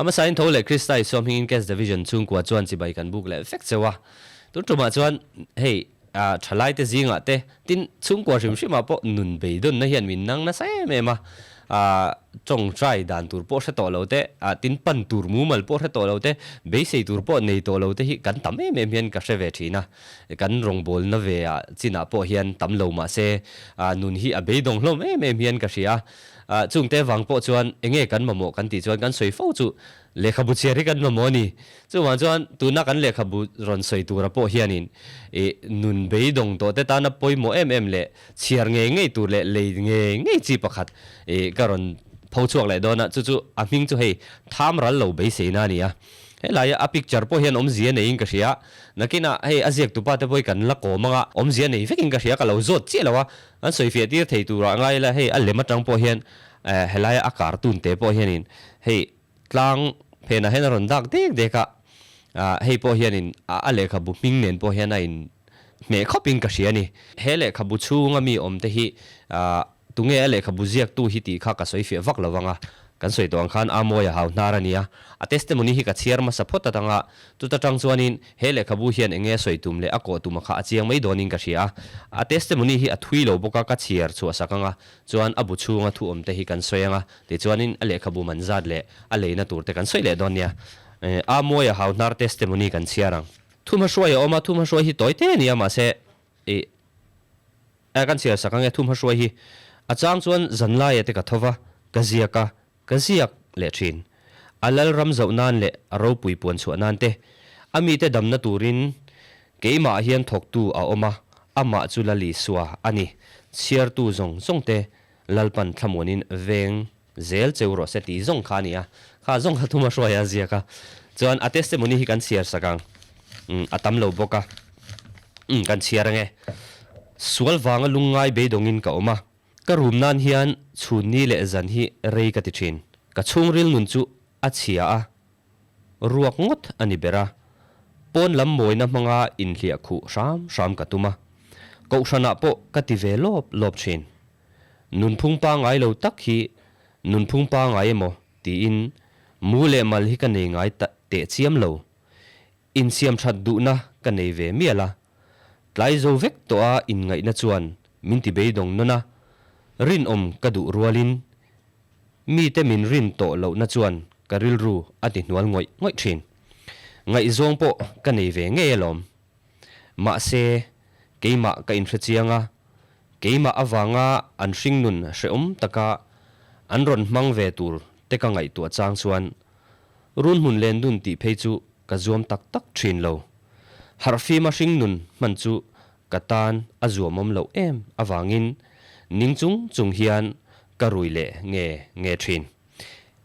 A hmasain tho leh Krista Isua hmingin Cash Division chhungkua chuan chibai kan buk leh vek cheu a. Tun tumah chuan hei thalaite zingah te tin chhungkua hrim hrimah pawh nun beidawnna hian min nang nasa em em a. Tawngtai dan tur pawh hre tawh lo te, tin pan tur mumal pawh hre tawh lo te, beisei tur pawh nei tawh lo te hi kan tam em em hian ka hre ve thin a. Kan rawngbawlna ve ah chinah pawh hian tam lo mah se nun hi a beidawng hlawm em em hian ka hria a. Chungte vang pawh chuan enge kan mamawh kan tih chuan kan sawi fo chu lehkhabu chhiar hi kan mamawh a ni. Chuvang chuan tuna kan lehkhabu rawn sawi tura pawh hianin ih nun beidawng tawh te tana pawimawh em em leh chhiar ngei ngei tur leh lei ngei ngei chi pakhat ih ka rawn pho chhuak leh dawn a, chu chu a hming chu hei tham ral lo beiseina a ni a. Helaia a picture pawh hian awmzia neiin ka hria. Nakinah hei a ziaktupa te pawh hi kan la kawm anga awmzia nei vekin ka hria ka lo zawt chiah lo a. An sawi fiah tir thei turah ngai ila hei a lem atang pawh hian helaia a cartoon te pawh hianin hei tlang phenah hian a rawn dak dek dek a, hei pawh hianin a lehkhabu hming nen pawh hian a in hmeh khawpin ka hria a ni. He lehkhabu chhunga mi awm te hi tunge a lehkhabu ziaktu hi tih kha ka sawi fiah vak lo vang a, kan sawi tawh ang khan a mawi a hau hnar a nia. A testimony hi ka chhiar hmasa phawt atang a, chuta tang chuanin He lehkhabu hian enge a sawi tum leh a kawh tuma kha a chiang mai dawnin ka hria a. A testimony hi a thui lo bawk a, ka chhiar chhuah sak ang a, chuan a bu chhunga thu awm te hi kan sawi ang a, tichuanin a lehkhabu man zat leh a leina tur te kan sawi leh dawn nia. A mawi a hau hnar testimony kan chhiar ang. Thumhmahruai a awm a, thumhmahruai hi tawi te a ni a, mahse ih a kan chhiar sak ang e, thumhmahruai hi a chang chuan zanlaia te ka tho va, ka ziak a, Ka ziak leh thin. A lal ram zoh nan leh a ropui puan chhuah nan te, a mite damna turin keimah hian thawktu a awm a, amah chu Lal Isua a ni. Chhiartu zawng zawng te Lalpan thlamuanin veng zel cheu rawh se tih zawng kha a ni a. Kha zawng kha thuma hruai a ziak a. Chuan a testimony hi kan chhiar sak ang. Umm a tam lo bawk a. Umm kan chhiar ange. Sual vanga lungngai beidawngin ka awm a. Ka rum nan hian chhun ni leh zan hi rei ka ti thin. Ka chhungril nun chu a chhia a, ruak ngawt a ni ber a. Pawn lam mawina hmanga inhliah khuh hram hram ka tum a. Kohhranah pawh ka ti ve lawp lawp thin. Nunphung pangngai lo tak hi nunphung pangngai emaw tiin mu leh mal hi ka nei ngai teh chiam lo. Insiam that duhna ka nei ve mial a. Tlai zo vek tawh a inngaihna chuan min ti beidawng nawn a, rinawm ka duh rualin mite min rin tawh lohna chuan ka rilru a ti hnual ngawih ngawih thin. Ngaihzawng pawh ka nei ve ngei alawm. Mahse, keimah ka inhre chiang a, keimah avanga an hringnun hrehawm taka an rawn hmang ve tur te ka ngaihtuah chang chuan Runhmun lendun tih phei chu ka zuam tak tak thin lo. Harhfima hringnun hman chu ka tan a zuamawm loh em avangin ning chung chung hian ka rui leh nge nge thin.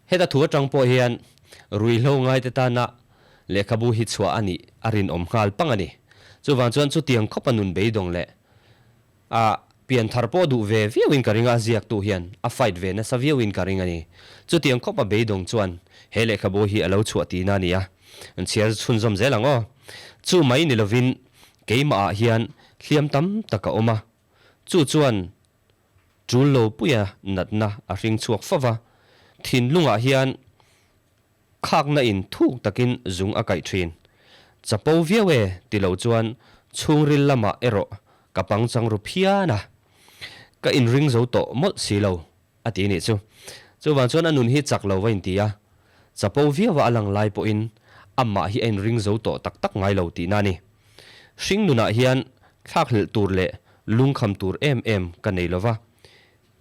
Heta thu atang pawh hian ruihhlo ngaite tana lehkhabu hi chhuah a nih a rinawm nghal pang a ni. Chuvang chuan chutiang khawpa nun beidawng leh A pianthar pawh duh ve viauin ka ring a, ziaktu hian a fight ve nasa viauin ka ring a ni. Chutiang khawpa beidawng chuan he lehkhabu hi a lo chhuah tihna a ni a, an chhiar chhunzawm zel ang aw. Chu mai ni lovin keimahah hian hliam tam tak a awm a, chu chuan tul lo puia natna a hring chhuak fo va, thinlungah hian Khakna in thuk takin zung a kaih thin. Chapo viau e ti lo chuan chhungril lamah erawh ka pangchang ru phian a. Ka inring zo tawh mawlh si lo a ti nih chu. Chuvang chuan a nun hi chak lo va inti a. Chapo viau a a lang lai pawhin amah hi a inring zo tawh tak tak ngai lo tihna a ni. Hring nunah hian thlakhlelh tur leh lungkham tur em em ka nei lo va.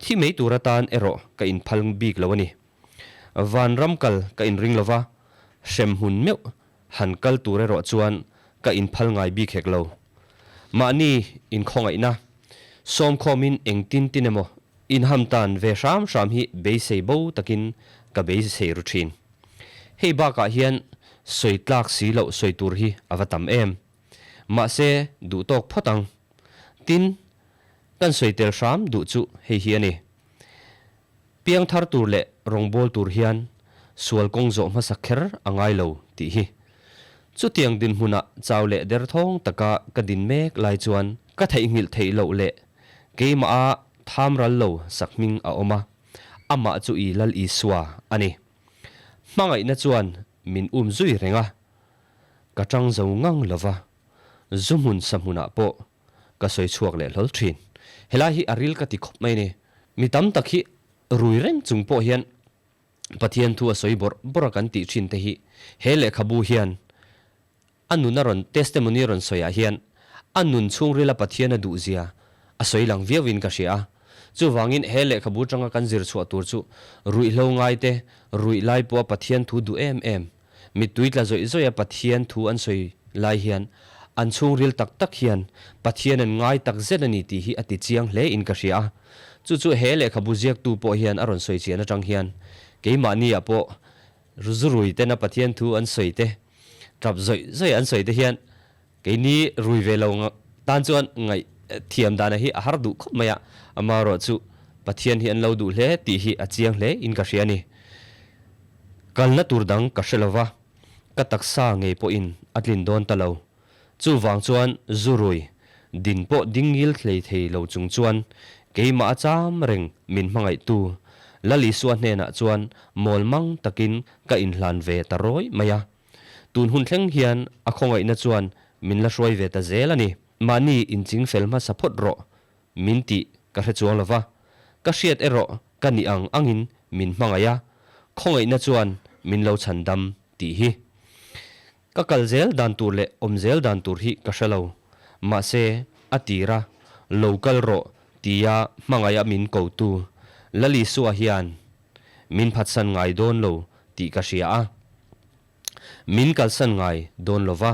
Thi mai tur atan erawh ka inphal bik lo a ni. Vanram kal ka inring lo va, hremhmun meuh han kal tur erawh chuan ka inphal ngai bik hek lo. Mahni inkhawngaihna, sawmkhawmin engtin tin emaw inham tan ve hram hram hi beisei bo takin ka beisei ru thin. Hei bakah hian sawi tlak si loh sawi tur hi a va tam em. Mahse duh tawk phawt ang. Tin, kan sawi tel hram duh chu hei hi a ni. Piangthar tur leh rawngbâwl tur hian sual kawng zawh hmasa kher a ngai lo tih hi. Chutiang dinhmunah chau leh derthawng taka ka din mek lai chuan ka theihnghilh theih loh leh keimaha tham ral lo sak hming a awm a, amah chu i Lal Isua a ni. Hmangaihna chuan min um zui reng a, ka tang zo ngang lo va, zu hmun sa hmunah pawh ka sawi chhuak leh hlawl thin. Helai hi a ril ka ti khawp mai ni. Mi tam tak hi rui reng chung pawh hian Pathian thu a sawi bawrh bawrh a kan tih thin te hi he lehkhabu hian a nun a rawn testimony a rawn sawiah hian a nun chhungrila Pathian a duhzia a sawi lang viauin ka hria a. Chuvangin he lehkhabu tanga kan zir chhuah tur chu ruihhlo ngaite ruih lai pawha Pathian thu duh em em, mittui tla zawih zawih a Pathian thu an sawi lai hian an chhungril tak tak hian Pathian an ngai tak zet a ni tih hi a ti chiang hle in ka hria a. Chu chu he lehkhabu ziaktu pawh hian a rawn sawi chian atang hian keimahni ah pawh Zurui tena Pathian thu an sawi te, tap zawih zawih an sawi te hian keini rui ve lo tan chuan ngaih thiam dana hi a har duh khawp mai a, amaherawhchu Pathian hi an lo duh hle tih hi a chiang hle in ka hria a ni. Kalna tur dang ka hre lova, ka taksa ngei pawhin a tlin dawn ta lo. Chuvang chuan zurui din pawh dingil thlei thei lo chung chuan keimah a cham reng min hmangaihtu Lal Isua hnenah chuan mawl mang takin ka inhlan ve ta rawih mai a. Tun hun thleng hian a khawngaihna chuan min la hruai ve ta zel a ni. Mahni inching fel hmasa phawt rawh min tih ka hre chuang lo va, ka hriat erawh ka nih ang angin min hmangaih a, khawngaihna chuan min lo chhandam tih hi. Ka kal zel dan tur leh awm zel dan tur hi ka hre lo. Mahse, a tir a, lo kal rawh tia hmangaih a min kotu Lalisua hian min phatsan ngai dawn lo tih ka hria a. Min kalsan ngai dawn lo va,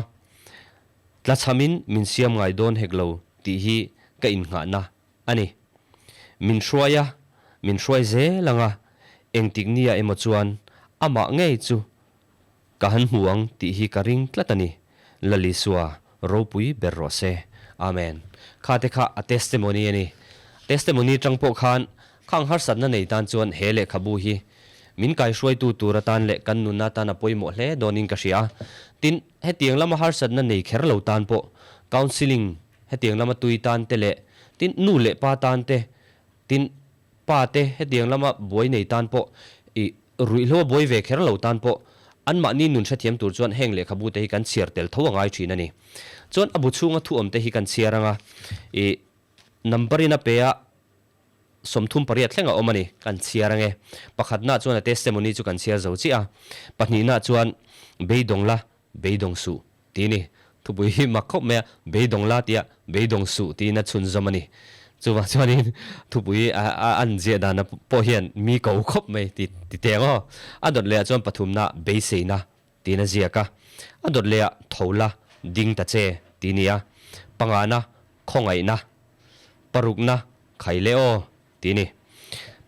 tlachhamin min siam ngai dawn hek lo tih hi ka innghahna a ni. Min hruai a, min hruai zel ang a, engtik nia emaw chuan amah ngei chu Ka han hmu ang tih hi ka ring tlat a ni. Lalisua ropui ber rawh se. Amen. Kha te kha a testimony a ni. Testimony tang pawh khan khang harsatna nei tan chuan he lehkhabu hi min kaihruaitu tur atan leh kan nunna atan a pawimawh hle dawnin ka hria. Tin, hetiang lama harsatna nei kher lo tan pawh counselling hetiang lama tui tan te leh tin nu leh pa tan te tin Pa te hetiang lama buai nei tan pawh i ruihhlo a buai ve kher lo tan pawh anmahni nun hrethiam tur chuan heng lehkhabu te hi kan chhiar tel tho a ngai thin a ni. Chuan a bu chhunga thu awm te hi kan chhiar anga i number in a pe a 38 thleng a awm a ni kan chhiar ange. Pakhatna chuan a testimony chu kan chhiar zo chiah a, pahnihna chuan beidawng la Beidawng suh tih ni. Thupui hi mak khawp mai a, beidawng la tia beidawng suh tiin a chhunzawm a ni. Chuvang chuanin thupui a an ziah dana pawh hian mi ko khawp mai ti ti teng aw. A dawt lehah chuan pathumna beiseina tiin a ziak a. A dawt lehah tho la ding ta che tih ni a. Pangana khawngaihna, parukna khai leh aw tih ni.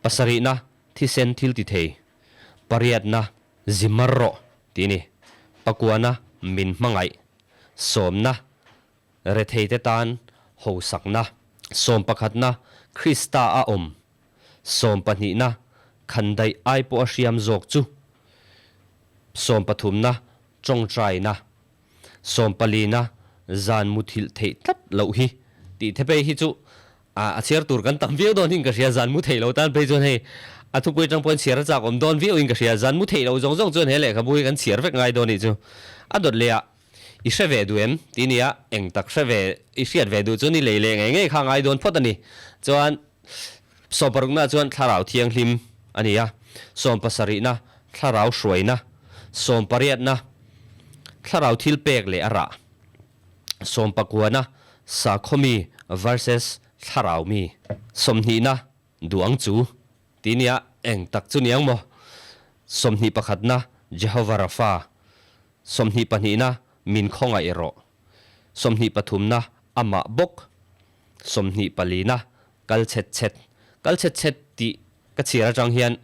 Pasarihna thisen thil ti thei, pariatna Zimar rawh tih ni. Pakuana min hmangaih, sawmna, retheite tan hosakna, sawmpakhatna Krista a awm, sawmpahnihna khandaih ai pawh a hriam zawk chu, sawmpathumna tawngtaina, sawmpalina zan muthilh theih tlat loh hi tih the phei hi chu A chhiar tur kan tam viau dawn in ka hria, zan mu theih lo tan phei chuan hei a thupui atang pawhin chhiar a chak awm dawn viau in ka hria, zan mu theih lo zawng zawng chuan he lehkhabu hi kan chhiar vek ngai dawn nih chu. A dawt leh ah i hre ve duh em? Tih nia, eng tak hre ve i hriat ve duh chuan i lei leh ngei ngei kha ngai dawn phawt a ni. Chuan sawmparukna chuan thlarau thianghlim a ni a, sawmpasarihna thlarau hruaina, sawmpariatna thlarau thil pek leh a rah. Sawmpakuana, Sakhawmi versus Thlaraumi. Sawmhnihna, Duang chu ti nia eng tak chu niang maw? Sawmhnih pakhatna, Jehovah Rapha. Sawmhnih pahnihna, Min khawngaih rawh. Sawmhnih pathumna, Amah bawk. Sawmhnih palina, Kal chhet chhet. Kal chhet chhet tih ka chhiar atang hian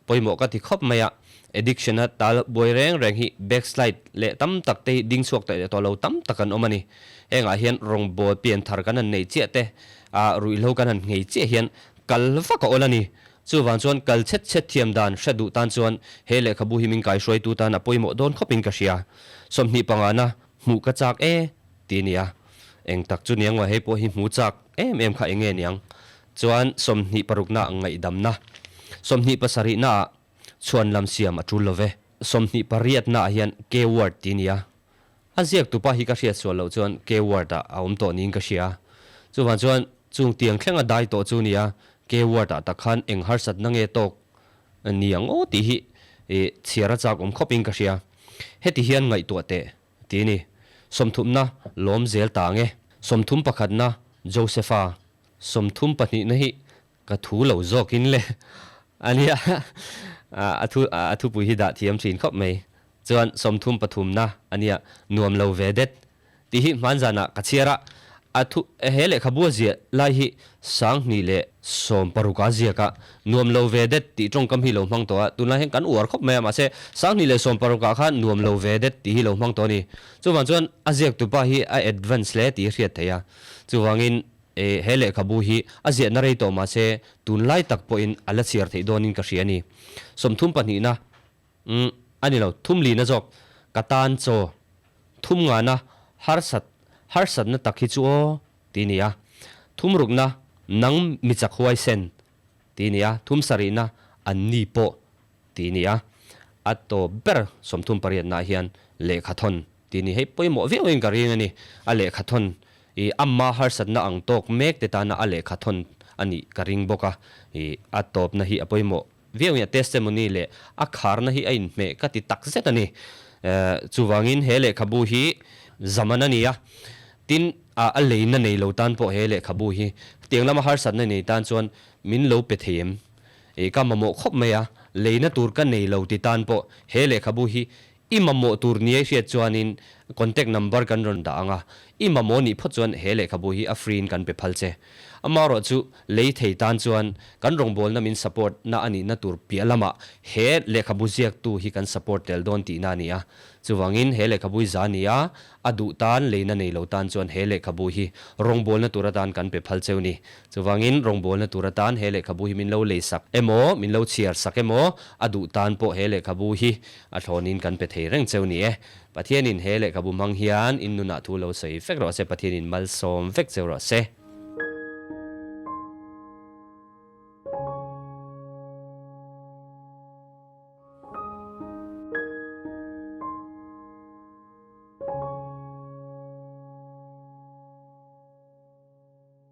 pawimawh ka ti khawp mai a, addiction a tal buai reng reng hi backslide leh tam tak te hi ding chhuak tawh tawh lo tam tak an awm a ni. Hengah hian rawngbawl pian thar kan han nei chiah te, ah ruihhlo kan han nghei chiah hian kal vak a awl a ni. Chuvang chuan kal chhet chhet thiam dan hre duh tan chuan he lehkhabu hi min kaihruaitu tan a pawimawh dawn khawpin ka hria. 25 na hmuh ka chak e. Ti nia. Eng tak chu niang hei pawh hi hmu chak em em kha eng nge niang? Chuan 26 na ngaihdamna, 27 na ah chhuan lam siam a tul lo ve. 28 naah hian K word tih a ni a, a ziak tupa hi ka hriat sual loh chuan K word ah a awm tawh niin ka hria. Chuvang chuan chung tiang thlenga dai tawh chu nia K word ah tak khan eng harsatna nge tawk ni ang aw tih hi chhiar a chak awm khawpin ka hria. Heti hian ngaihtuah teh tih a ni. Sawmthumna lawm zel ta ang e. Sawmthum pakhatna Josepha. Sawmthum pahnihna hi Ka thu lo zawkin le a nia, a thu a thupui hi dah thiam thin khawp mai. Chuan 30 pathumna a nia, nuam lo ve det tih hi hman zanah ka chhiar a, a thu he lehkhabu a ziah lai hi 2016 a ziak a, nuam lo ve det tih tawngkam hi lo hmang tawh a, tunlai hian kan uar khawp mai a, mahse 2016 ah khan nuam lo ve det tih hi lo hmang tawh a ni. Chuvang chuan a ziaktupa hi a advance hle tih hi hriat theih a, chuvangin E, he lehkhabu hi a ziahna rei tawh mahse tunlai tak pawhin a la chhiar theih dawnin ka hria a ni. 30 pahnihna, umm, a ni lo, thum lina zawk, ka tan chaw, thum ngana harsat, harsatna tak hi chu aw, ti ni a. Thum rukna, nang mi chak huaisen, ti ni a. Thum sarihna, an ni pawh, Tih ni a, a tawp ber 38 naah hian lehkha thawn tih ni hei pawimawh viauin ka ring a ni. A lehkha thawn i amma harsatna ang tawk mek te tana a lehkha thawn a nih ka ring bawk a, i a tawpna hi a pawimawh viauin a testimony leh a kharna hi a inhmeh ka ti tak zet a ni. Chuvangin he lehkhabu hi zaman a ni a, tin a leina nei lo tan pawh he lehkhabu hi tiang lama harsatna nei tan chuan min lo pe thei em? I ka mamawh khawp mai a, leina tur ka nei lo ti tan pawh he lehkhabu hi i mamawh tur nia i hriat chuanin contact number kan rawn dah ang a, i mamawh nih phawt chuan he lehkhabu hi a free in kan pe phal che. Amaherawh chu lei thei tan chuan kan rawngbawlna min support na a nihna tur piah lamah he lehkhabu ziaktu hi kan support tel dawn tihna a ni a. Chuvangin he lehkhabu hi za ni a, a duh tan leina nei lo tan chuan he lehkhabu hi rawngbawlna tur atan kan pe phal cheu ni. Chuvangin rawngbawlna tur atan he lehkhabu hi min lo lei sak emaw, min lo chhiar sak emaw, a duh tan pawh he lehkhabu hi a thlawnin kan pe thei reng cheu ni e. Pathianin he lehkhabu hmang hian in nunah thu lo sawi vek rawh se, Pathianin malsawm vek cheu rawh se.